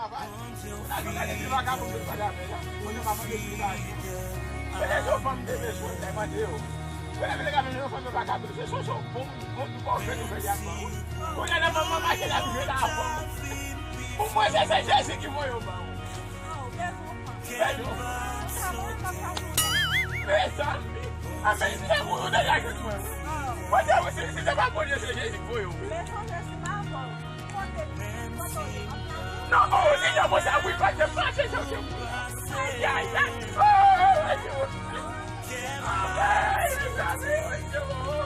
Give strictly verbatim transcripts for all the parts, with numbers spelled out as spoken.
Travay. Ou ta jwenn gade ti vagabon ki pale avè la. Konnen pa mande ti vagabon. Se lè yo fanm te bezwen, lè mande yo. Se lè mwen te ka mande yo fanm yo pa ka bezwen. Se sou bon, bon, bon, bon, fè nou fè y ap ba ou. Konnen lè manman mache la vire la avè w. Pou mwen, se, se Jezi ki voye yo ba ou. Bèl yo. Mezanmi. Amèn. Se pou yo degaje mwen. Mwen te wè si, si se pa Bondye, se Jezi ki voye yo. Non, oh, li nan bon sa, wi, pa te mache, jan ke pou. Ay, ay, ay. Oh, oh, oh, oh. Ay, mezanmi, wi, oh, oh, oh.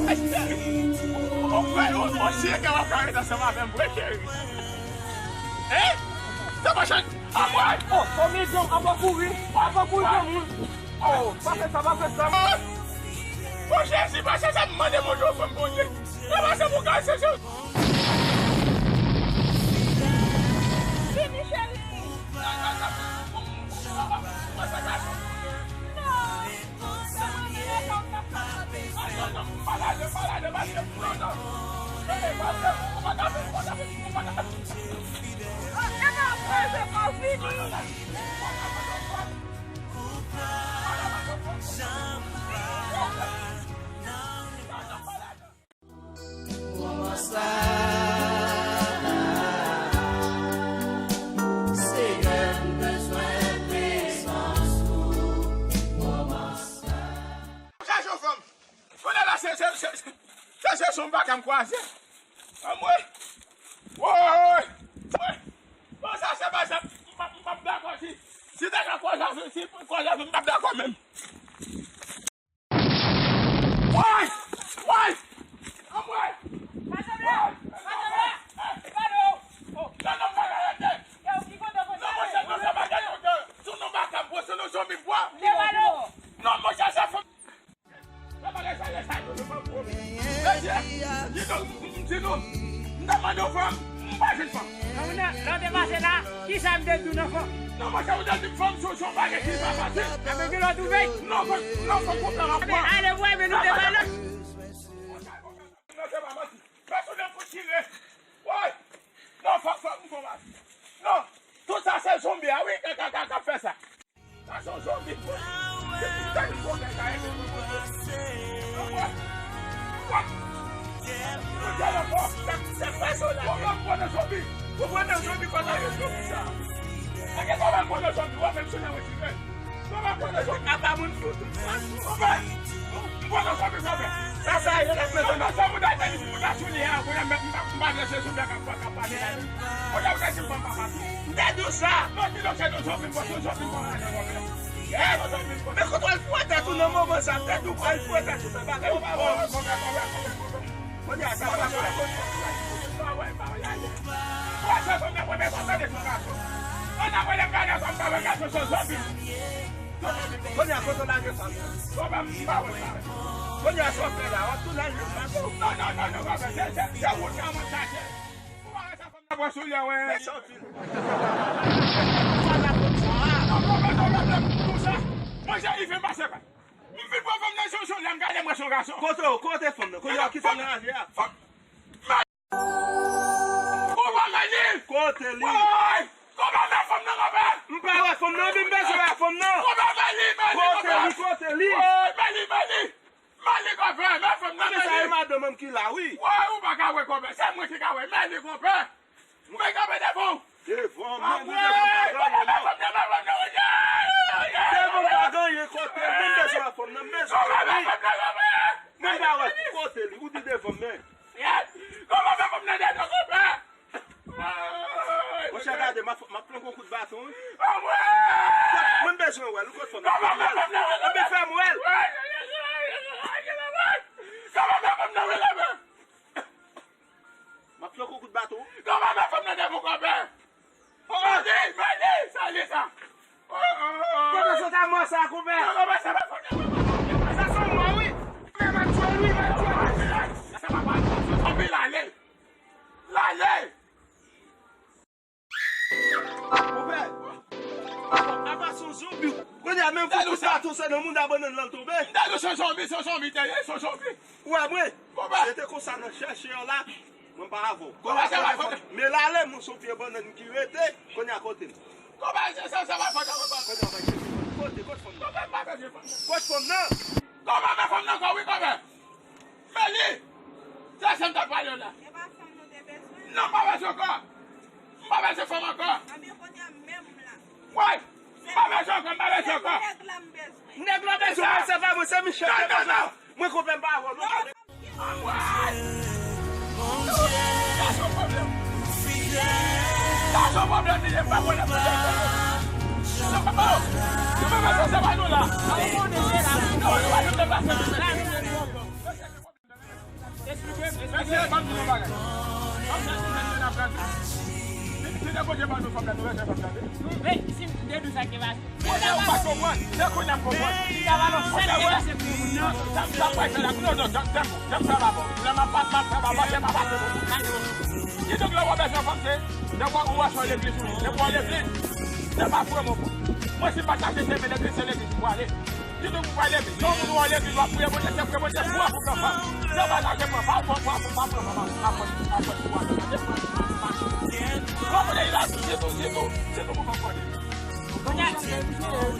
Ay, cheri. Ou, ou, ou, ou, ou, cheri, w ap ka ret ansanm avè m vre, cheri. Hein? Sa pa chan-, Apre! Oh, oh, men John, apa kouri, apa kouri granmoun. Oh, pa fè sa, pa fè sa. Bon, Jezi, pa chèche m mande Bondye, fè m Bondye. Nan pase pou kay, se, se. Vini, cheri. Non. Moman sa, Senyè, m bezwen prezans ou. Moman sa. Chache yon fanm. Kounye a la, se, se, se, se, se son baka m kwaze. Anmwe. Woy! Woy! Bon, sa se pa sa. M p ap, m p ap dakò si, si te ka kwaze avè, si kwaze avè, m p ap dakò menm. Woy! Woy! Anmwe! Woy! Woy! Woy! Non, non, pa ka rete. Non, monchè, non, sa pa ka rete. Sou non baka m pran, sou non zonbi m pran. Non, monchè, sa fè Mesye, di nou, m di nou, m ta mande w fanm, m pa jwenn fanm. Nan, nan, lè w te pase la, kisa m te di w nan fanm? Non, monchè, ou te di m fanm sou, sou bagay ki pa fasil. Enben, gen lè w twouve? Non, fanm, non, fanm, konprann anpwen. Ale, wè, men nou te pale. Non, se pa manti. Pèsonn nan pou tire. Woy! Non, fanm, fanm, m fè w mal. Non, tout sa se zonbi a, wi, ka, ka, ka, ka fè sa. Sa se yon zonbi, bro. Se pou tèl zonbi sa, e, e, e, e. Anmwe. Anmwe. Ou tèl anfò. Se, se fè sòlda. Ou pran nan zonbi. Ou pran nan zonbi, pa nan zonbi sa. Anke kòman pran nan zonbi, ou ap menm sou nan retire. Kòman pran nan zonbi? Apa moun fou tout fwa. Ou pran. Mwen nan zonbi sa fè. Sa, sa, yo t ap mete nan sa moun ta di pou ta sou li a, kounye a m, m, m pa vle se zonbi a k ap, k ap pale la. Kounye a ou ta di m fanm pa pati. M te di w sa. Non, di non, se nou zonbi, mwen se zonbi, mwen pale konpè. Men kote w al foure tèt ou nan moman sa, m te di w pral foure tèt ou nan bagay. Ou pa wè. Kounye a sa pa fè. Mwen se zonbi, mwen se zonbi, mwen se zonbi. Kounye a kote w lage fanm nan? Kounye a sa w fè la, w ap tounen al jwenn fanm nan? Non, non, non, non, papa, se, se, se wout la mwen chache. Ou pa wè sa fanm nan pran sou li a, wè. Men sa w di. Sa w ap fè sa a? Non, non, non, non, non, non, sa. Mwen, se rive m pase pa. M fin pran fanm nan sou, sou, lè m gade mwen se yon gason. Kote w, kote fanm nan? Kounye a ki fanm nan raje a? Fanm. Ou pa vle li? Kote li? Woy! Konpè, men fanm nan, konpè! M pa wè fanm nan, men m bezwen wè fanm nan. Konpè, men li, men li, konpè! Kote li, kote li? Woy, men li, men li! Men li, konpè, men fanm nan, men li! Sa e madanm an ki la, wi. Woy, ou pa ka wè, konpè, se mwen ki ka wè, men li, konpè! Mwen kanpe devan w. Devan mwen, devan mwen, devan mwen. Devan m pa gen anyen kote l, men m bezwen wè fanm nan, m bezwen wè li. Men m pa wè kote li, ou di devan mwen. Monchè, gade, m ap, m ap flanke yon kout baton, wi. Men m bezwen wè l, ou kote fanm nan? Fè m wè l. Anben, fè m wè l. M ap flanke yon kout baton. Kòman men fanm nan devan w, konpè? Mandi, mandi, sa li sa? Kote sot a mò sa, konpè? Sa se mò, Se nan mouda bannann lan l tonbe. M ta di w se yon zonbi, se yon zonbi te ye, se yon zonbi. Ou wè mwen? Konpè. Se te konsa nan chèche an la. Mwen pa avè w. Konpè, se pa fòt. Men la ale, mwen se yon pye bannann ki rete. Kounye a kote l? Konpè, se, se, se pa fòt, se pa fòt. Kote, kote fanm nan? Konpè, m pa bezwen fanm nan. Kote fanm nan? Konpè, men fanm nan ankò, wi, konpè. Men li! Se sa m t ap pale w la. E pa fanm nou te bezwen? Non, m pa bezwen ankò. M pa bezwen fanm ankò. Anben, kounye a menm la. Woy! M pa bezwen ankò, m pa bezwen ankò. Nèg la m bezwen. Nèg la bezwen mwen, se pa mwen, se Michel ki bezwen. Mwen konpè m pa avè w, non. Anmwey! Sa se yon pwoblèm. Sa se yon pwoblèm, li ye, pa pwoblèm. Oh! Yo pa bezwen se pa nou la. Nou pa bezwen se pa nou la. Mesye, ban m di nou bagay. Fanm nan se jèn yo n ap gade. Si, si nèg Bondye ban nou fanm nan, nou bezwen fanm nan, wi. Men, si m te di w sa ki pase. Kounye a ou pa t konprann. Se kounye a m konprann. Kounye a, wè. Sa m, sa m pral fè la, kounye a, non, janm, janm, janm fè babò. Lè m ap, m ap fè babò, se pa pase pou mwen. Kidonk, lè w bezwen fanm, se, lè w, ou wè se yon legliz ou ye. Lè w legliz, se pa vrèman pou. Mwen, si m pa chache chemen legliz, se legliz m prale. Kidonk ou pral legliz. Yon moun ou al legliz, w ap priye Bondye, se priye Bondye pou w pou pran fanm. Se pa sa ke pran, pa, pa, pa, pa pran fanm, pa pran, pa pran pou w al legliz. Bon, Bondye, la, sitou, sitou, sitou pou fanm konnen. Bondye, yo,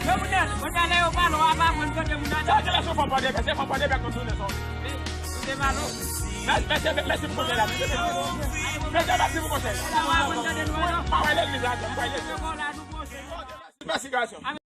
Bondye, Bondye, lè yo pale, w ap aprann kote moun nan. Sa, se lè sou fanm pale, se fanm pale, bèk nou tounen sou. Mèsi, mèsi, mèsi pou konsèy la. Mèsi, mèsi pou konsèy la. Pa wè legliz la, pa wè legliz. Mèsi, gason.